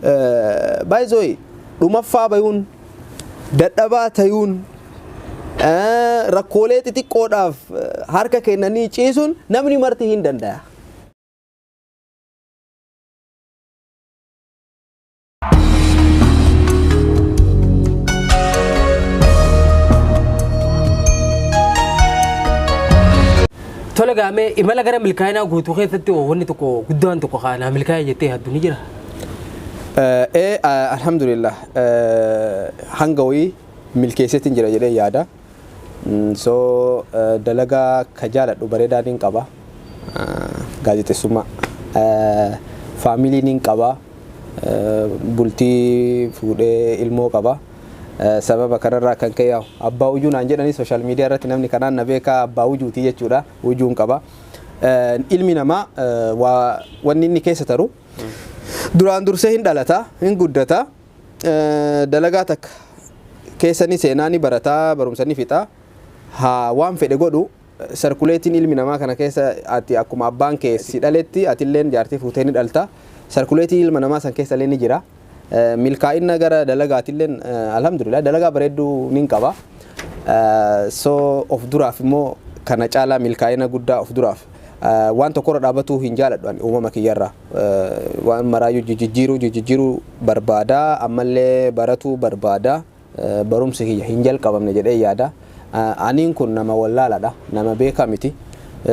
By the way, dhumaffaa bayuun, dadhabaa tayuun, rakkoolee xixiqqoodhaaf harka kennanii ciisuun namni marti hin danda'a. Tole gaamee imala gara milkaa'inaa guutuu keessatti wanni tokko guddaan tokko kaanaa milkaa'e jettee yaaddu ni jira. Ee, alhamdulillah, hanga wayii milkeesseetiin jira jedhee yaada. So dalagaa ka jaaladhu bareedaa nin qaba. Gaazexeessummaa. Faamilii nin qaba. Bultii fuudhee ilmoo qaba. Sababa kanarraa kan ka'e abbaa ujuu naan jedhanii social media irratti namni kanaan na beekaa, abbaa ujuuti jechuudha. Ujuun qaba. Ilmi namaa waa wanni inni keessa taru duraan dursee hin dhalata, hin guddata. Dalagaa takka keessa ni seenaa, ni barataa, barumsa ni fixa. Haa waan fedhe godhu, sarkuleetiin ilmi namaa kana keessa ati akkuma abbaan kee si dhaletti atilleen jaartii fuutee ni dhalta. Sarkuleetiin ilma namaa san keessa illee ni jira. Milkaa'ina gara dalagaatilleen, alhamdulillah, dalagaa bareedduu nin qaba. So of duraaf immoo kana caalaa milkaa'ina guddaa of duraaf waan tokkorra dhaabatuu hin jaaladhu ani uumama kiyyarraa. Waan maraayyuu jijjiiruu jijjiiruu barbaada, ammallee baratuu barbaada. Barumsi kiyya hin jalqabamne jedhee yaada. Aniin kun nama wallaaladha, nama beekaa miti.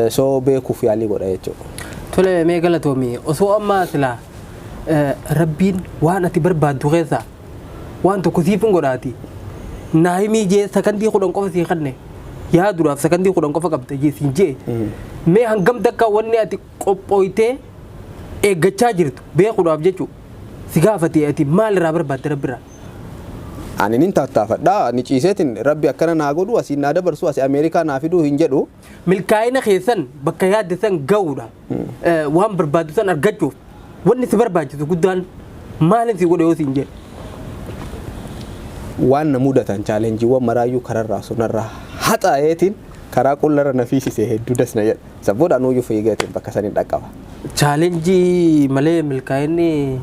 So beekuuf yaalii godha jechuudha. Tole, mee galatoomi. Osoo amma silaa rabbiin waan ati barbaaddu keessaa waan tokko siif hin godhaati, naa himii jee, sakandii 10 qofa sii kenne, yaaduudhaaf sakandii 10 qofa qabda jee siin jee, mee hangam takka wanni ati qophooytee eeggachaa jirtu beekuudhaaf jechuu si gaafate, ati maal irraa barbaadde rabbirraa? Ani nin tattaafadha. Ni ciiseetiin rabbi akkana naa godhu, asiin naa dabarsu, asii Ameerikaa naa fiduu hin jedhu. Milkaa'ina keessan bakka yaadde san ga'uudha. Waan barbaaddu san argachuuf wanni si barbaachisu guddaan maalin si godhe yoo siin jedhe? Waan na mudatan challengeiiwwan maraayyuu kararraa sunarraa haxaa'eetiin karaa qullarra na fiisise hedduu das na jedha. Sabboodhaan anuuyyuu fiigeetiin bakka saniin dhaqqaba. Challenge malee milkaa'inni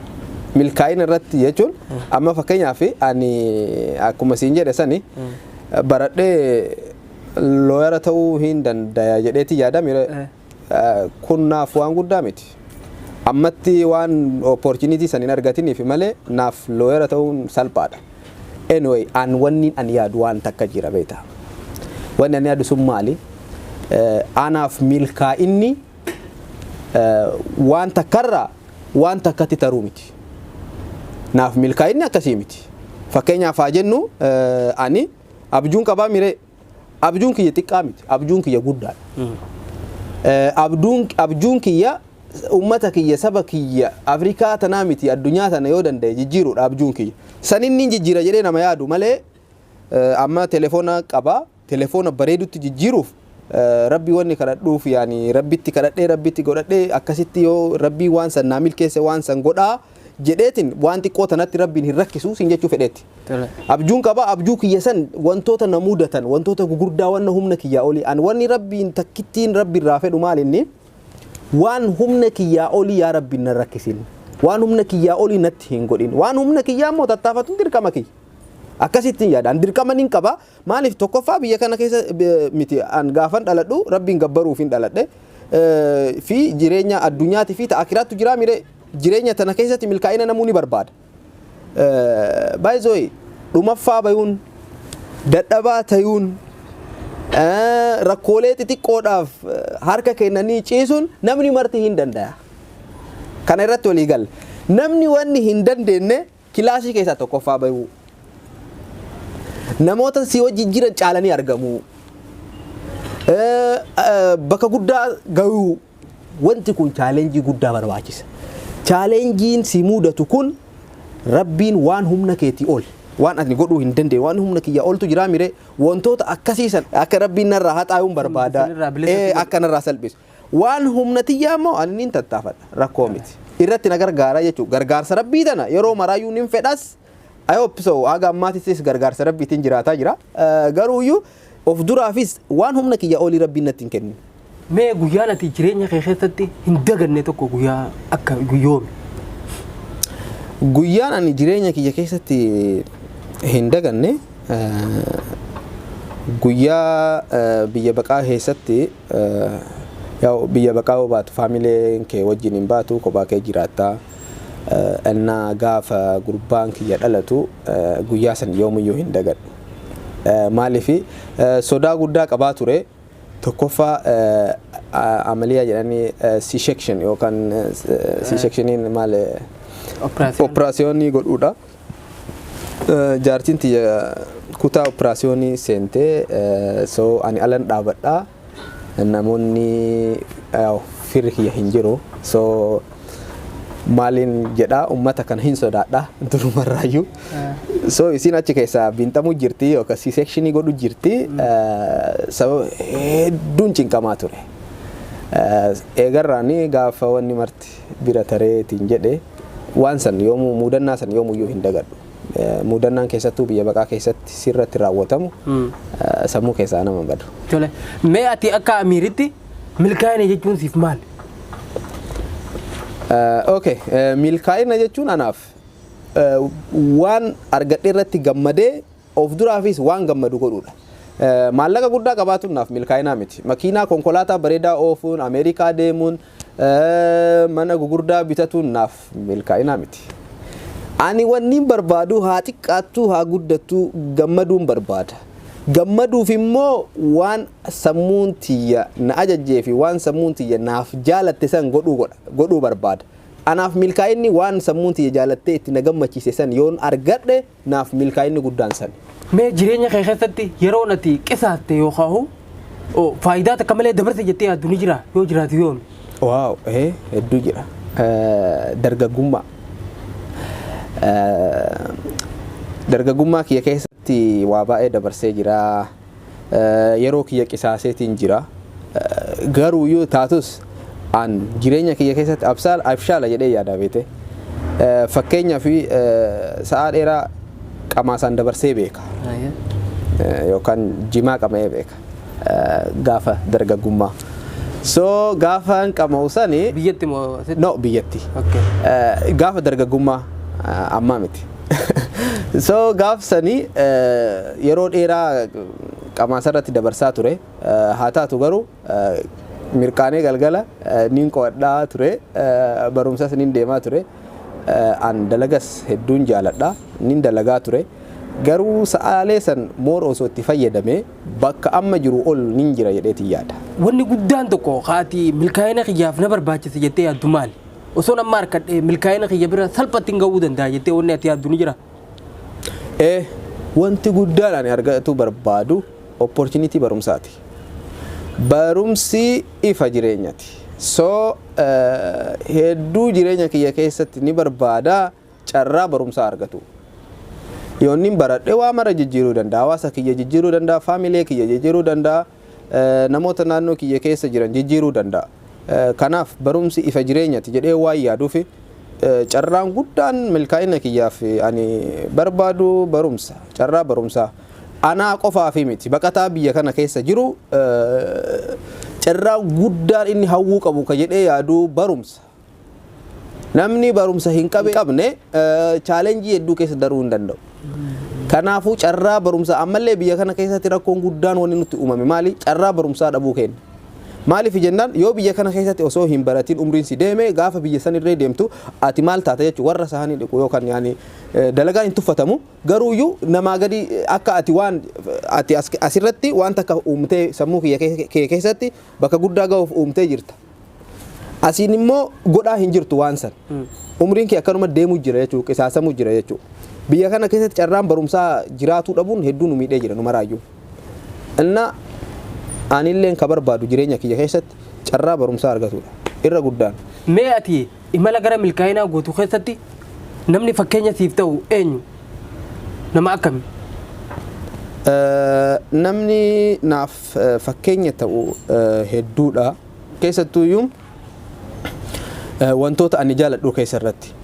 Milkaa'ina irratti jechuun amma fakkeenyaaf ani akkuma siin jedhe sani baradhee lawyer ta'uu hin dandaya jedheeti yaadame, kun naaf waan guddaa miti. Ammatti waan opportunity san hin argatiniif malee naaf lawyer ta'uun salphaadha. Anyway, an wanni an yaadu waan takka jira beekta. Wanni an yaadu sun maali? Anaaf milkaa'inni waan takkarraa waan takkatti taruu miti. Naaf milkaa'inni akkasii miti. Fakkeenyaaf haa jennu, ani abjuun qabaa miree, abjuun kiyya xiqqaa miti, abjuun kiyya guddaadha. Abjuun kiyya ummata kiyya, saba kiyya, Afrikaa tanaa miti, addunyaa tana yoo danda'e jijjiiruudha abjuun kiyya. Saninni jijjiira jedhee nama yaadu malee, amma telefoona qaba, telefoona bareedutti jijjiiruuf rabbi wanni kadhadhuuf, yaani rabbitti kadhadhee, rabbitti godhadhee, akkasitti yoo rabbii waan san naa milkeesse waan san godhaa jedheetiin waan xiqqoo tanatti rabbiin hin rakkisu siin jechuu fedheetti. Abjuun qaba, abjuu kiyya san wantoota na mudatan, wantoota gugurdaa, wanna humna kiyyaa olii, an wanni rabbiin takkittiin rabbi irraa fedhu maal inni waan humna kiyyaa olii yaa rabbiin na rakkisin, waan humna kiyyaa olii natti hin godhin, waan humna kiyyaa immoo tattaafatuun dirqama kiyya. Akkasittiin yaada. An dirqama nin qaba. Maaliif? Tokkoffaa biyya kana keessa miti an gaafan dhaladhu rabbiin gabbaruuf hin dhaladhe. Fi jireenya addunyaatii fi ta'akiraattu jiraa mire, jireenya tana keessatti milkaa'ina namuu ni barbaada. By the way, dhumaffaa bayuun, dadhabaa tayuun, rakkoolee xixiqqoodhaaf harka kennanii ciisuun namni marti hin danda'a. Kana irratti walii galla. Namni wanni hin dandeenye kilaasii keessaa tokkoffaa bayuu. Namoota si wajjin jiran caalanii argamuu. Bakka guddaa gahuu. Wanti kun challenge guddaa barbaachisa. Challengeiin si mudatu kun rabbiin waan humna keetii ol, waan ati godhuu hin dandeenye, waan humna kiyyaa oltu jiraa mire, wantoota akkasii san akka rabbiin narraa haxaayuun barbaada. Sanirraa bilisa si godhu. Akka narraa salphisu. Waan humna tiyyaa immoo ani nin tattaafadha, rakkoo miti. Irratti na gargaara jechuudha. Gargaarsa rabbii tana yeroo maraayyuu nin fedhas. I hope so. Haga ammaattis gargaarsa rabbiitiin jiraataa jira. Garuuyyuu of duraafis waan humna kiyya olii rabbiin natti hin kennin. Mee guyyaan ati jireenya kee keessatti hin daganne tokko guyyaa akka guyyoomi? Guyyaan ani jireenya kiyya keessatti hin daganne guyyaa biyya baqaa keessatti, yaa'u biyya baqaa yoo baatu faamileen kee wajjin hin baatu, kophaa kee jiraattaa. Innaa gaafa gurbaan kiyya dhalatu guyyaa san yoomiyyuu hin dagadhu. Maaliif? Sodaa guddaa qabaa ture. Tokkoffaa amaliyaa jedhanii C-section yookaan C-sectioniin maal? Operaasyoon. Operaasiyoonii godhuudha. Jaartiin tiyya kutaa operaasiyoonii seentee, so ani alan dhaabadhaa. Namoonni firri kiyya hin jiru. So maaliin jedhaa, ummata kana hin sodaadha durumarraayyuu. So isin achi keessaa binxamuu jirti yookaan C-sectionii godhu jirti, sababa hedduun cinqamaa ture. Eegarraanii gaafa wanni marti bira tareetiin jedhe, waan san yoomuu, mudannaa san yoomuyyuu hin dagadhu. Mudannaan keessattuu biyya baqaa keessatti sirratti raawwatamu sammuu keessaa nama badu. Tole. Mee ati akka Amiiritti milkaa'ina jechuun siif maal? Okay, milkaa'ina jechuun anaaf waan argadhe irratti gammadee of duraafis waan gammadu godhuudha. Maallaqa guddaa qabaatuun naaf milkaa'inaa miti. Makiinaa konkolaataa bareedaa oofuun, Ameerikaa deemuun, mana gugurdaa bitatuun naaf milkaa'inaa miti. Ani wanni barbaadu haa xiqqaattuu haa guddattuu gammaduun barbaada. Gammaduuf immoo waan sammuun tiyya na ajajjee fi waan sammuun tiyya naaf jaalatte san godhuu barbaada. Anaaf milkaa'inni waan sammuun tiyya jaalattee itti na gammachiise san yoon argadhe naaf milkaa'inni guddaan san. Mee jireenya kee keessatti yeroo ati qisaaste yookaan faayidaa takka malee dabarse jettee yaaddu ni jira? Yoo jiraatu yoomi? Wow, hedduu jira. Dargaggummaa. Dargaggummaa kiyya keessatti waa baay'ee dabarsee jira. Yeroo kiyya qisaaseetiin jira. Garuu yoo taatus an jireenya kiyya keessatti abshaala jedhee yaada beete. Fakkeenyaaf sa'aa dheeraa qamaasaan dabarsee beeka. Yookaan jimaa qama'ee beeka. Gaafa dargaggummaa. So gaafa qama'u sani Biyyatti moo asitti? No, biyyatti. Okay. Gaafa dargaggummaa, ammaa miti. So gaaf sani yeroo dheeraa qamaasa irratti dabarsaa ture. Haa taatu garuu mirqaanee galgala niin qo'adhaa ture. Barumsas niin deemaa ture. An dalagas hedduun jaaladha. Niin dalagaa ture. Garuu sa'aalee san more osoo itti fayyadame bakka amma jiru ol nin jira jedheetiin yaada. Wanni guddaan tokko haati milkaa'ina kiyyaaf na barbaachisa jettee yaaddu maali? Osoo amma harkadhee milkaa'ina kiyya bira salphatti hin ga'uu danda'a jettee wanni ati yaaddu ni jira? Wanti guddaan ani argatu barbaadu opportunity barumsaati. Barumsi ifa jireenyaati. So hedduu jireenya kiyya keessatti ni barbaada carraa barumsaa argatu. Yoonni baradhe waa mara jijjiiruu danda'a. Hawaasa kiyya jijjiiruu danda'a. Faamilee kiyya jijjiiruu danda'a. Namoota naannoo kiyya keessa jiran jijjiiruu danda'a. Kanaaf barumsi ifa jireenyaati jedhee waan yaaduuf carraan guddaan milkaa'ina kiyyaaf ani barbaadu barumsa. Carraa barumsaa. Anaa qofaafi miti, baqataa biyya kana keessa jiru carraa guddaan inni hawwuu qabu ka jedhee yaadu barumsa. Namni barumsa hin qabne challenge hedduu keessa daruu hin danda'u. Kanaafuu carraa barumsaa, ammallee biyya kana keessatti rakkoon guddaan wanni nutti uumame maali? Carraa barumsaa dhabuu keenya. Maaliif jennaan, yoo biyya kana keessatti osoo hin baratin umriin si deeme, gaafa biyya sanirree deemtu ati maal taata jechuudha? Warra isaanii dhiqu yookaan yaani dalagaan hin tuffatamu, garuuyyuu namaa gadi akka ati waan ati asirratti waan takka uumtee sammuu kiyya kee keessatti bakka guddaa ga'uuf uumtee jirta. Asiin immoo godhaa hin jirtu waan san. Umriin kee akkanuma deemuu jira jechuudha, qisaasamuu jira jechuudha. Biyya kana keessatti carraan barumsaa jiraatuu dhabuun hedduu nu miidhee jira nu maraayyuu. Inna anilleen ka barbaadu jireenya kiyya keessatti carraa barumsaa argatudha. Irra guddaan. Mee ati imala gara milkaa'inaa gootu keessatti namni fakkeenya siif ta'u eenyu? Nama akkami? Namni naaf fakkeenya ta'u hedduudha. Keessattuuyyuu wantoota ani jaaladhu keessa irratti.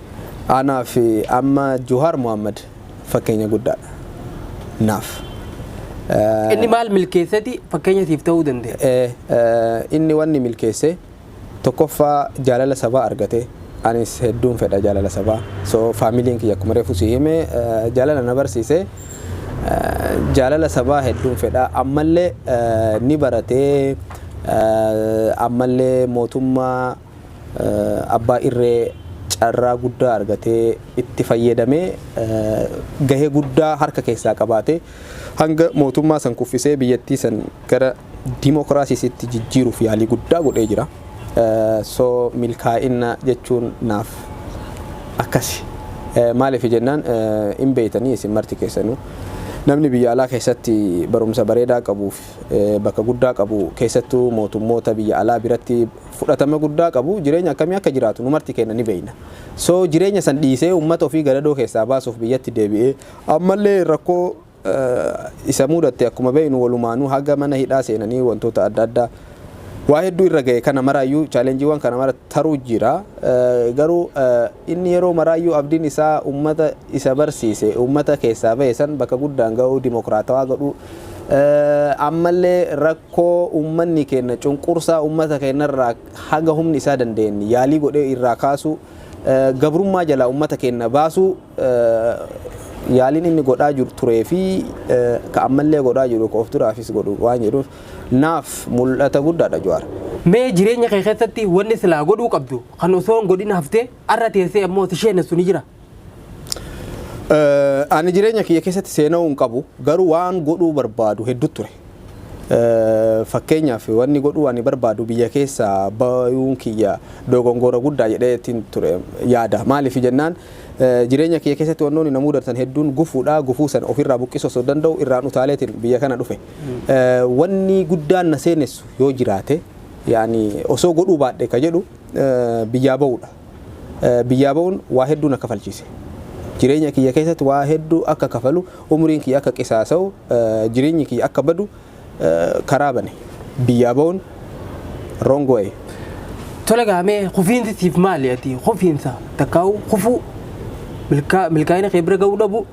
Anaaf amma Jawaar Mohaammed fakkeenya guddaadha. Naaf. Inni maal milkeessati fakkeenya siif ta'uu danda'a? Inni wanni milkeesse tokkoffaa jaalala sabaa argate. Anis hedduun fedha jaalala sabaa. So faamiliin kiyya akkuma reefu si hime jaalala na barsiise. Jaalala sabaa hedduun fedha. Ammallee ni baratee, ammallee mootummaa abbaa irree carraa guddaa argatee itti fayyadamee, gahee guddaa harka keessaa qabaatee, hanga mootummaa san kuffisee biyyattii san gara dimokiraasiitti jijjiiruuf yaalii guddaa godhee jira. So milkaa'ina jechuun naaf akkasi. Maaliif jennaan, hin beeytanii isin marti keessanuu, namni biyya alaa keessatti barumsa bareedaa qabuuf bakka guddaa qabu, keessattuu mootummoota biyya alaa biratti fudhatama guddaa qabu, jireenya akkamii akka jiraatu nu marti keenya ni beeyna. So jireenya san dhiisee uummata ofii gadadoo keessaa baasuuf biyyatti deebi'ee, ammallee rakkoo isa mudatte akkuma beeynu walumaanuu haga mana hidhaa seenanii wantoota adda addaa waa hedduu irra ga'e. Kana maraayyuu, challengeiiwwan kana mara taruu jira. Garuu inni yeroo maraayyuu abdiin isaa ummata isa barsiise, ummata keessaa bahe san bakka guddaan ga'uu, dimokiraatawaa godhuu, ammallee rakkoo ummanni keenya, cunqursaa ummata keenyarraa haga humni isaa dandeenye yaalii godhee irraa kaasuu, gabrummaa jalaa ummata keenya baasuu, yaaliin inni godhaa jiru turee fi ka ammallee godhaa jiru, ka of duraafis godhu waan jedhuuf, naaf mul'ata guddaadha Jawaar. Mee jireenya kee keessatti wanni silaa godhuu qabdu kan osoo hin godhin haftee arra teessee ammoo si sheenessu ni jira? Ani jireenya kiyya keessatti seena'uu hin qabu, garuu waan godhuu barbaadu hedduu ture. Fakkeenyaaf, wanni godhuu ani barbaadu, biyya keessa bayuun kiyya dogongora guddaa jedheetiin ture yaada. Maaliif jennaan, jireenya kiyya keessatti wannoonni na mudatan hedduun gufuudha. Gufuu sana ofirraa buqqisuu osoo danda'u irraan utaaleetiin biyya kana dhufe. Wanni guddaan na seenessu yoo jiraate, yaani osoo godhuu baadhe ka jedhu, biyyaa ba'uudha. Biyyaa ba'uun waa hedduu na kafalchiise. Jireenya kiyya keessatti waa hedduu akka kafalu, umriin kiyya akka qisaasa'u, jireenyi kiyya akka badu karaa bane. Biyyaa ba'uun wrong way. Tole, gaamee kufiinsi siif maali? Ati kufiinsa takkaa'u kufuu, milkaa'ina kee bira ga'uu dhabu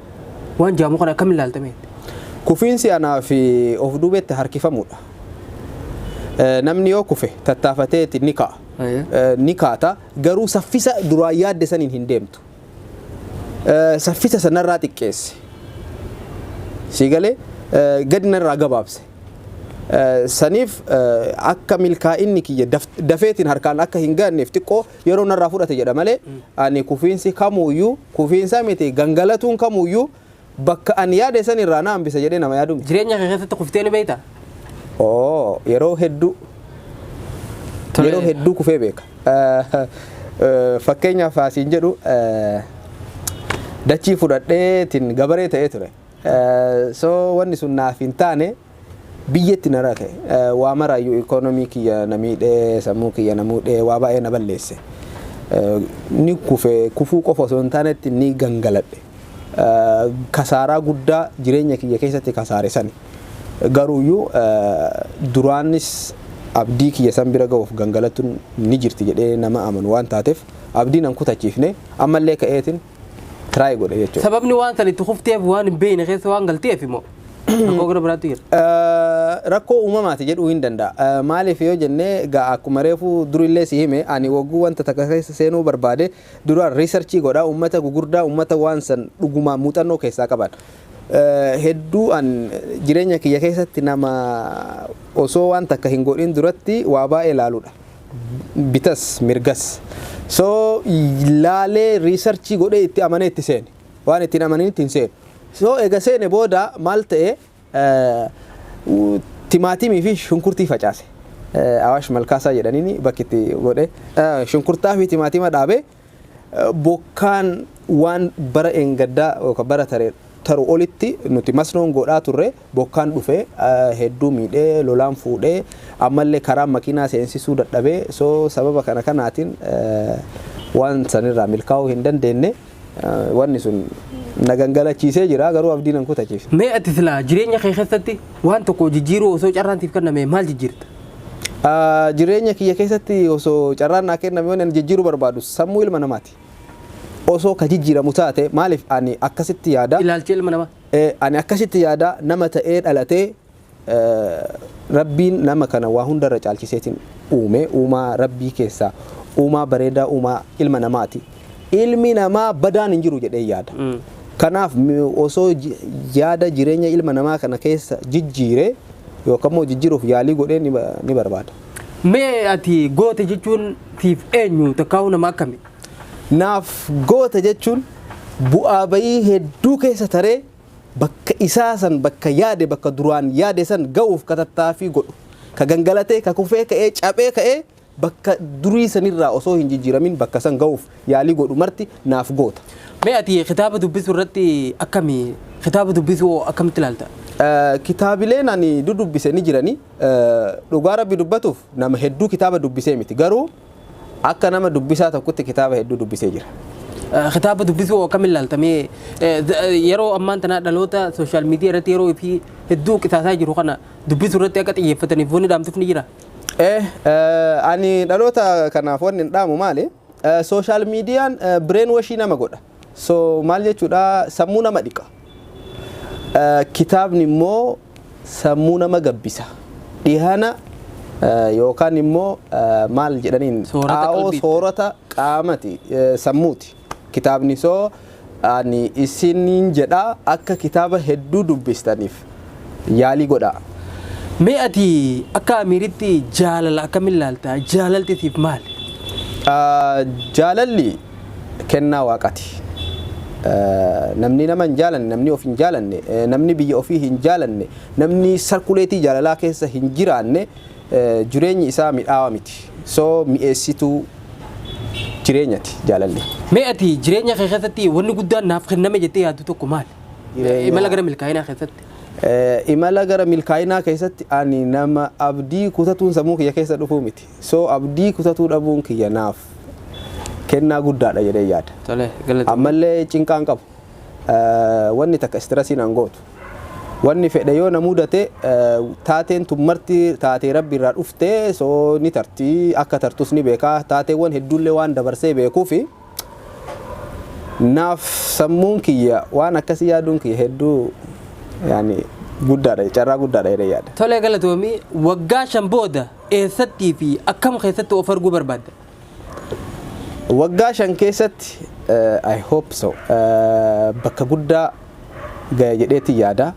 waan jaamu kana akkam ilaaltame? Kufiinsi anaaf of duubetti harkifamuudha. Namni yoo kufe tattaafateeti ni ka'a. Ni kaata, garuu saffisa duraan yaadde saniin hin deemtu. Saffisa sanarraa xiqqeesse. Sii galee gadi narraa gabaabse. Saniif akka milkaa'inni kiyya dafeetiin harkaan akka hin gaanneef xiqqoo yeroo narraa fudhate jedha malee, ani kufiinsi kamuuyyuu kufiinsa miti, gangalatuun kamuuyyuu bakka ani yaade san irraa na hambisa jedhee nama yaadu miti. Jireenya kee keessatti kuftee ni beektaa? Oo, yeroo hedduu. Yeroo hedduu kufee beeka. Fakkeenyaaf asiin jedhu, dachii fudhadheetiin gabaree ta'ee ture. So wanni sun naaf hin taane, biyyatti na rake. Waa maraayyuu, ikoonomii kiyya na miidhee, sammuu kiyya na miidhee, waa baay'ee na balleesse. Ni kufe, kufuu qofa osoo hin taanetti ni gangaladhe. Kasaaraa guddaa jireenya kiyya keessatti kasaare sani. Garuuyyuu duraanis abdii kiyya san bira ga'uuf gangalatuun ni jirti jedhee nama amanu waan taateef, abdii nan kutachiifne, ammallee ka'eetiin try godhe jechuudha. Sababni waan san itti kufteef waan hin beekne keessa waan galteef immoo rakkoo gara biraatti jira? Rakkoo uumamaati jedhuu hin danda'a. Maaliif yoo jennee, gaa akkuma reefu durillee si hime, ani wagguu wanta takka keessa seenuu barbaade duraan researchii godha, uummata gugurdaa, uummata waan san dhugumaan muuxannoo keessaa qaban. Hedduu an jireenya kiyya keessatti nama osoo waan takka hin godhin duratti waa baay'ee ilaaluudha. Bitas mirgas. So laalee, researchii godhee, itti amanee itti seene. Waan ittiin amanin itti hin seenu. So eega seene booda maal ta'e? Timaatimii fi shunkurtii facaase. Awaash Malkaasaa jedhaniini bakki itti godhe. Shunkurtaa fi timaatima dhaabee, bokkaan waan bara eengaddaa yookaan bara taree taru olitti nuti masnoon godhaa turre, bokkaan dhufee hedduu miidhee, lolaan fuudhee, ammallee karaa makiinaa seensisuu dadhabee. So sababa kana kanaatiin waan sanirraa milkaa'uu hin dandeenye. Wanni sun na gangalachiisee jira, garuu abdii nan kutachiise. Mee ati silaa jireenya kee keessatti waan tokko jijjiiruu osoo carraan siif kenname maal jijjiirta? Jireenya kiyya keessatti osoo carraan naa kenname, waan ani jijjiiruu barbaadu sammuu ilma namaati. Osoo ka jijjiiramu taate, maaliif ani akkasitti yaada. Ilaalcha ilma namaa. Ani akkasitti yaada, nama ta'ee dhalatee, rabbiin nama kana waa hundarra caalchiseetiin uume, uumaa rabbii keessaa Uumaa bareedaa uumaa ilma namaati. Ilmi namaa badaan hin jiru jedhee yaada. Kanaaf osoo yaada jireenya ilma namaa kana keessa jijjiiree yookaan immoo jijjiiruuf yaalii godhee ni barbaada. Mee ati goota jechuun siif eenyu, takkaa'uu nama akkami? Naaf goota jechuun bu'aa bayii hedduu keessa taree bakka isaa san, bakka yaade, bakka duraan yaade san ga'uuf ka tattaaffii godhu. Ka gangalatee, ka kufee ka'ee, caphee ka'ee, bakka durii sanirraa osoo hin jijjiiramin bakka san ga'uuf yaalii godhu marti naaf goota. Mee ati kitaaba dubbisuu irratti akkami? Kitaaba dubbisuu akkamitti ilaalta? Kitaabileen ani dudubbise ni jirani. Dhugaa Rabbi dubbatuuf nama hedduu kitaaba dubbisee miti, garuu akka nama dubbisaa tokkotti kitaaba hedduu dubbisee jira. Kitaaba dubbisuu akkamitti ilaalta? Mee yeroo ammaan tanaa dhaloota social media irratti yeroo fi hedduu qisaasaa jiru kana dubbisuu irratti akka xiyyeeffataniif wanni dhaamtuuf ni jira? Ani dhaloota kanaaf wanni hin dhaamu maali? Social mediaan brain washii nama godha. So maal jechuudha, sammuu nama dhiqa. Kitaabni immoo sammuu nama gabbisa. Dhihana yookaan immoo maal jedhaniin Soorata xaa'oo qalbiiti. Soorata qaamati, sammuuti. Kitaabni soo ani isiniin jedha, akka kitaaba hedduu dubbistaniif yaalii godhaa. Mee ati akka Amiiritti jaalala akkamiin ilaalta? Jaalalti siif maali? Jaalalli kennaa waaqati. Namni nama hin jaalanne, namni of hin jaalanne, namni biyya ofii hin jaalanne, namni sarkuleetii jaalalaa keessa hin jiraanne, jireenyi isaa midhaawa miti. So mi'eessituu jireenyati jaalalli. Mee ati jireenya kee keessatti wanni guddaan naaf kenname jettee yaaddu tokko maali? Imala gara milkaa'inaa keessatti. Imala gara milkaa'inaa keessatti ani nama abdii kutatuun sammuu kiyya keessa dhufuu miti. So abdii kutatuu dhabuun kiyya naaf kennaa guddaadha jedhee yaada. Tole, galatoomii. Ammallee cinqaan qabu. Wanni takka stressiin an gootu. Wanni fedhe yoo na mudate, taateen tun marti taatee Rabbi irraa dhufte, so ni tarti, akka tartus ni beekaa, taateewwan hedduullee waan dabarsee beekuufi naaf sammuun kiyya waan akkasii yaaduun kiyya hedduu yaani guddaadha, carraa guddaadha jedhee yaada. Tole, galatoomii. Waggaa 5 booda eessattii fi akkam keessatti of arguu barbaadda? Waggaa 5 keessatti I hope so, bakka guddaa gaya jedheetti yaada.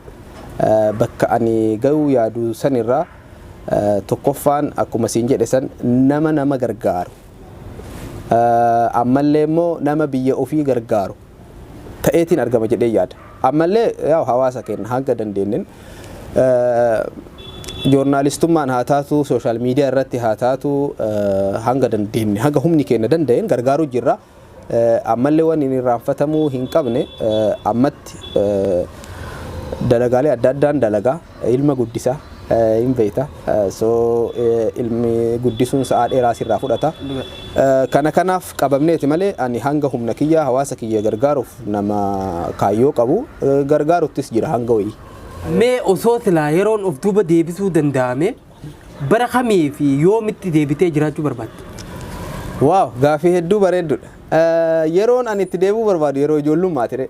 Bakka ani gahuu yaadu sanirraa tokkoffaan akkuma siin jedhe san nama nama gargaaru. Ammallee immoo nama biyya ofii gargaaru ta'eetiin argama jedhee yaada. Ammallee yaa hawaasa keenya hanga dandeenyen joornaalistummaan haa taatu, social media irratti haa taatu, hanga dandeenye, hanga humni keenya danda'een gargaaruu jirra. Ammallee waan inni irraanfatamuu hin qabne, ammatti dalagaalee adda addaan dalagaa ilma guddisaa hin beekta. So ilmi guddisuun sa'aa dheeraa sirraa fudhata. Kana kanaaf qabamneeti malee ani hanga humna kiyya hawaasa kiyya gargaaruuf nama kaayyoo qabu, gargaaruttis jira hanga wayii. Mee osoo silaa yeroon of duuba deebisuu danda'ame bara kamii fi yoomitti deebitee jiraachuu barbaadde? Wow, gaafii hedduu bareeddudha. Yeroon ani itti deebi'uu barbaadu yeroo ijoollummaa ture.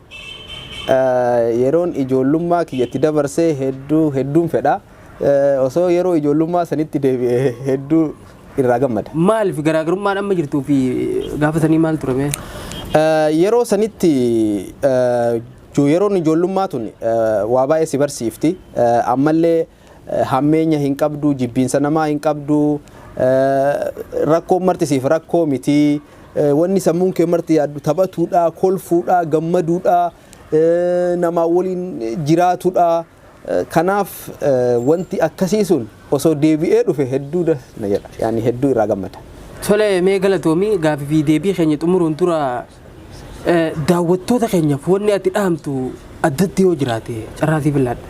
Yeroon ijoollummaa kiyyatti dabarsee hedduu hedduun fedha. Osoo yeroo ijoollummaa sanitti deebi'ee hedduu irraa gammada. Maaliif, garaagarummaan amma jirtuu fi gaafa sanii maal ture mee? Yeroo sanitti yeroon ijoollummaa tun waa baay'ee si barsiifti. Ammallee hammeenya hin qabdu, jibbiinsa namaa hin qabdu, rakkoon marti siif rakkoo miti. Wanni sammuun kee marti yaaddu taphatuudha, kolfuudha, gammaduudha, namaa waliin jiraatuudha. Kanaaf wanti akkasii sun osoo deebi'ee dhufe hedduu na jedha. Yaani hedduu irraa gammada. Tole, mee galatoomii. Gaafii fi deebii keenya xumuruun dura daawwattoota keenyaaf wanni ati dhaamtu addatti yoo jiraate carraa siif laadha.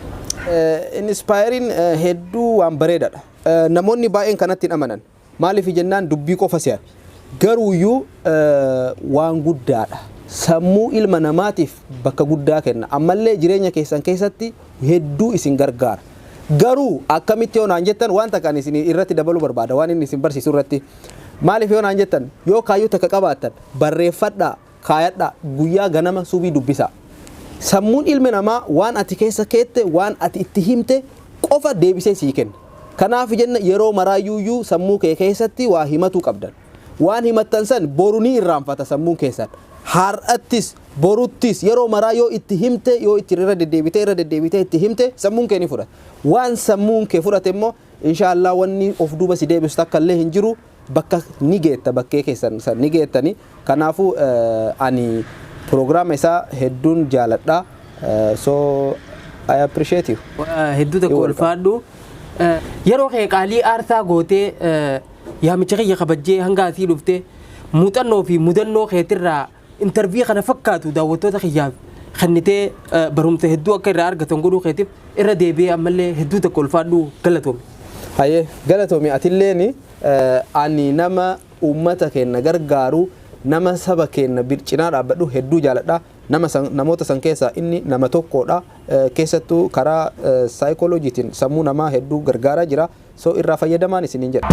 Inspireiin hedduu waan bareedaadha. Namoonni baay'een kanatti hin amanan. Maaliif jennaan dubbii qofa se'an. Garuuyyuu waan guddaadha. Sammuu ilma namaatiif bakka guddaa kenna. Ammallee jireenya keessan keessatti hedduu isin gargaara. Garuu akkamitti yoo naan jettan, waan takka ani isin irratti dabaluu barbaada waan inni isin barsiisu irratti. Maaliif yoo naan jettan, yoo kaayyoo takka qabaattan barreeffadhaa, kaayadhaa, guyyaa ganama subii dubbisaa. Sammuun ilmi namaa waan ati keessa keette, waan ati itti himte qofa deebisee sii kenna. Kanaaf jenna yeroo maraayyuuyyuu sammuu kee keessatti waa himatuu qabdan. Waan himattan san boru ni irraanfata sammuun keessan. Har'attis boruttis yeroo maraa yoo itti himte, yoo itti irra deddeebitee irra deddeebitee itti himte, sammuun kee ni fudhata. Waan sammuun kee fudhate immoo, inshaallah, wanni of duuba si deebisu takka illee hin jiru. Bakka ni geetta, bakkee keessan san ni geettani. Kanaafuu ani proogiraama isaa hedduun jaaladha. So I appreciate you. Hedduu tokko You're welcome. Ulfaadhu. Yeroo kee qaalii aarsaa gootee, yaamicha kiyya kabajjee hanga asii dhuftee, muuxannoo fi mudannoo keetirraa interview kana fakkaatu daawwattoota kiyyaaf kennitee, barumsa hedduu akka irraa argatan godhuu keetiif, irra deebi'ee ammallee hedduu tokko ulfaadhu, galatoomi. Hayyee, galatoomi atilleeni. Ani nama uummata keenya gargaaru, nama saba keenya cinaa dhaabbadhu hedduu jaaladha. Nama san, namoota san keessaa inni nama tokkodha. Keessattuu karaa saayikooloojiitiin sammuu namaa hedduu gargaaraa jira. So irraa fayyadamaan isiniin jedha.